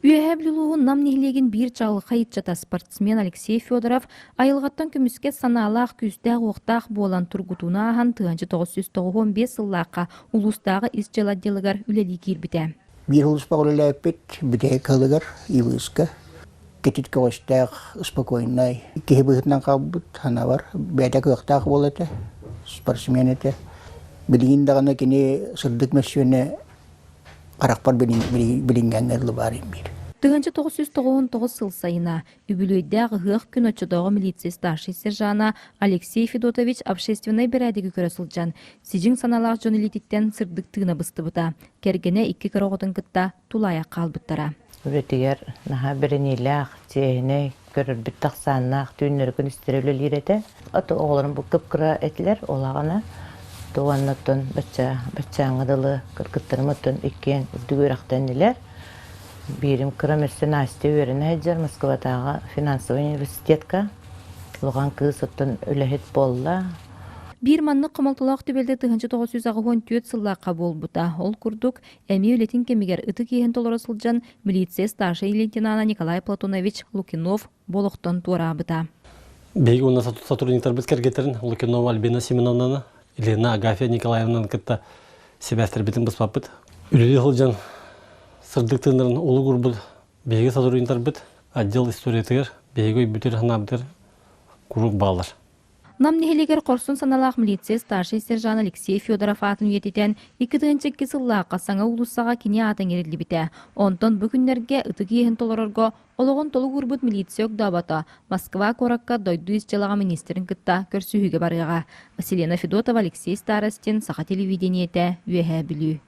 Үөһээ Бүлүү улууһун Нам нэһилиэгин биир чаҕылхай ыччата спортсмен Алексей Федоров айылҕаттан көмүскэс санаалаах, күүстээх-уохтаах буолан тургутууну ааһан 1995 сыллаахха улуустааҕы ис дьыала отделыгар үлэлии киирбитэ. Биир улууспа үлэлээппит бүтэһик сылыгар Ивыска кэтит көҕүстээх, спокойнай киһи быһыытынан хаалбыт санаабар бэйэтэ кыахтаах буол этэ, спортсмен этэ. Билигин даҕаны кини сырдык мөссүөнэ харахпар билиҥҥэҥҥэ дылы баар биир. 1999 сыл сайына үбүлүөйдээх ыһыах күн оччотооҕу милиция старшай сержана Алексей Федотович общественнай бэрээдэги көрө сылдьан, сидьиҥ санаалаах дьон илиититтэн сырдык тыына быстыбыта. Кэргэнэ икки кыра оҕотун кытта тулаайах хаалбыттара. Үлэтигэр наһаа бэриниилээх, чиэһинэй, көрөрбүт тахсааннаах, түүннэри-күнүстэри үлэлиир этэ. Ото оҕолорум бу кып-кыра этилэр, ол аҕана туоннаттан бачча баччааҥҥа дылы кыргыттарым оттон иккиэн үрдүк үөрэхтэннилэр. Биирим кыра өссө Настя үөрэнэ сылдьар Москватааҕы финансовай университетка. Улахан кыыс оттон үлэһит буолла. Биир маннык хомолтолоох түбэлтэ 1984 сыллаахха буолбута. Ол курдук, эмиэ үлэтин кэмигэр ытык иэһин толоро сылдьан милиция старшай лейтенана Николай Платонович Лукинов бу олохтон туораабыта. Биһиги уонна сотрудниктарбыт кэргэтэрин Лукинова Альбина Семеновнаны, Елена Агафья Николаевнаны кытта сибээстэрбитин быспаппыт. Үлэлии сылдьан сырдык тыыннарын улугурбут биһиги сотрудниктарбыт отдел историятыгар биһиги өйбүтүгэр-санаабытыгар куруук бааллар. Нам нэһилиэгэр хорсун саналаах милиция старшай сержант Алексей Федоров аатын үйэтитэн, 2002 сыллаахха саҥа уулуссаҕа кини аата иҥэриллибитэ. Онтон бу күннэргэ ытык иэһин толорорго олоҕун толук уурбут милиция огдообото Москва куоракка дойду ис дьыалаҕа министрин кытта көрсүһүүгэ барыаҕа. Василена Федотова, Алексей Старостин, Саха телевидениетэ, Үөһээ Бүлүү.